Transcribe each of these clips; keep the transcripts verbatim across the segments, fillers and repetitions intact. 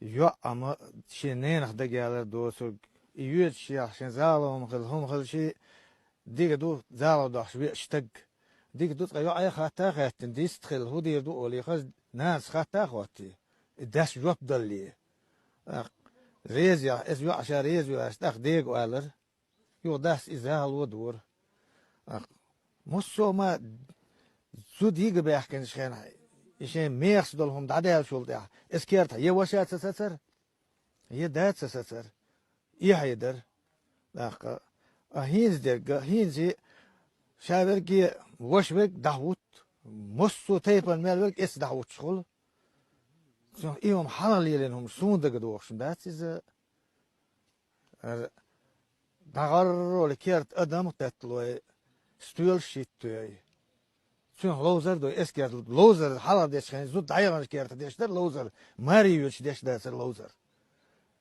йоӀ ма шен ненах дагаяьлар доцург, и йоьдуш ях шен загӀалгӀа хӀума хила, хӀума хила ши, дика ду загӀалгӀа дохьуш веа стаг. Дика ду цкъа йоӀе хатта а хаьттина, дист хила, хӀун дийр ду олий, хаза нанас хатта а хоттий, и дас жоп даллий. ТӀаккха реза ях, эс йоӀ ша реза ю аьлча, тӀаккха дега оалар. Юха дас и загӀало дора. ТӀаккха массо а ма зуда йига баьхкинчу хенахь, и шен мехаш долу хӀума дӀадаьллачул тӀаьхьа, эс керта е ваша ца сацара, е да ца сацара, эхье дара. ТӀаккха, а хӀинца дерг, хӀинца ша верг е ваша верг дӀахӀутту, массо а тайпана мел верг эцца дӀахӀуттуш хуьлу. Цунах и хӀума хьалха лелийна хӀума суна дага догӀуш дац иза. Ара, дӀагӀарроле керта адам а татталой, стоьлаш а хӀиттадой. Цуьнах ловзар а дой, эскер ловзар хьалха дечу хенахь, зуда дӀаяханчу керта деш дара ловзар, маре йоьдуш деш дацара ловзар.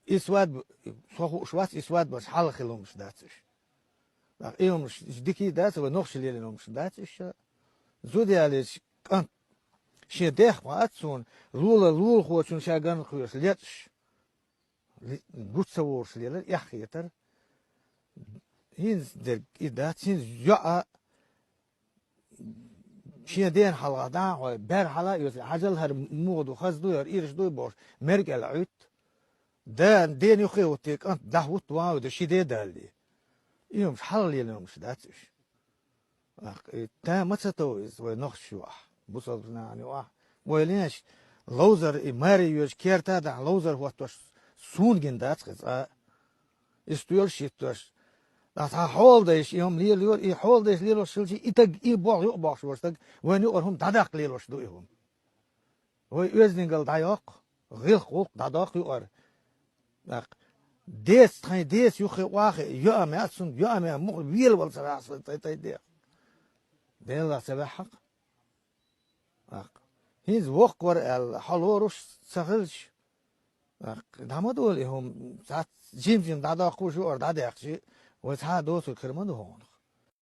И свадьба, со хууш вац, и свадьбанаш хьалха хила хӀуманаш дац уьш. ТӀаккха и хӀуманаш дика а дац, вай нохчий лелийна хӀуманаш дац уьш. Зуда ялийча кӀант шен дех ма ац суна, лула-, лулахочун ша ган кхоьруш леташ. Ли-, гуш ца вогӀуш лелар, эхь хетар. ХӀинца дерг и дац, хӀинца йоӀа шен дена хьалха дӀа а хьой, бер хьала а оьцу, хьажал хӀара муха ду, хаза ду хӀара, ираш дуй бохуш, мерг аьлла Ӏуьтту. Да, дена юххе а хӀуттий, кӀант дӀахӀутту ван а ву, ши де даллий. И хӀумаш хьалха лелийна хӀумаш дац уьш. Ах, и та ма ца тов иза, вай нохчаш юахь, бусалба нахана юахь. Вай леш, ловзар и маре йоьдуш керта а дахьа ловзар хӀоттош суна гина дац хеза а. И стоьлаш а хӀиттош. Ткъа цхьа хьоладайша и хӀума лелайора, и хьоладайша лелош хилча, и таг, и боху юкъа бохуш волу стаг, вайна юкъара хӀума дӀадаккха лелош ду и хӀума. Вай оьздангалла дӀайоккху, гӀиллакх гӀуллакх дӀадоккху юкъара. ТӀаккха деца, тхайн деца юххе охьахиъна, йоӀа ма яц цунна, йоӀа ма яц, муха велавала ца ваьхьа сан тӀай-тӀай деха. Деллахь ца ваьхьакх. ТӀаккха. ХӀинца воккха вара аьлла, хьо лоруш ца хилча, тӀаккха, дӀа ма долу и хӀума, цхьацца жим-жим дӀадоккхуш юкъара дӀадаьккхича, вай цхьа а доцург хир ма ду хьуна.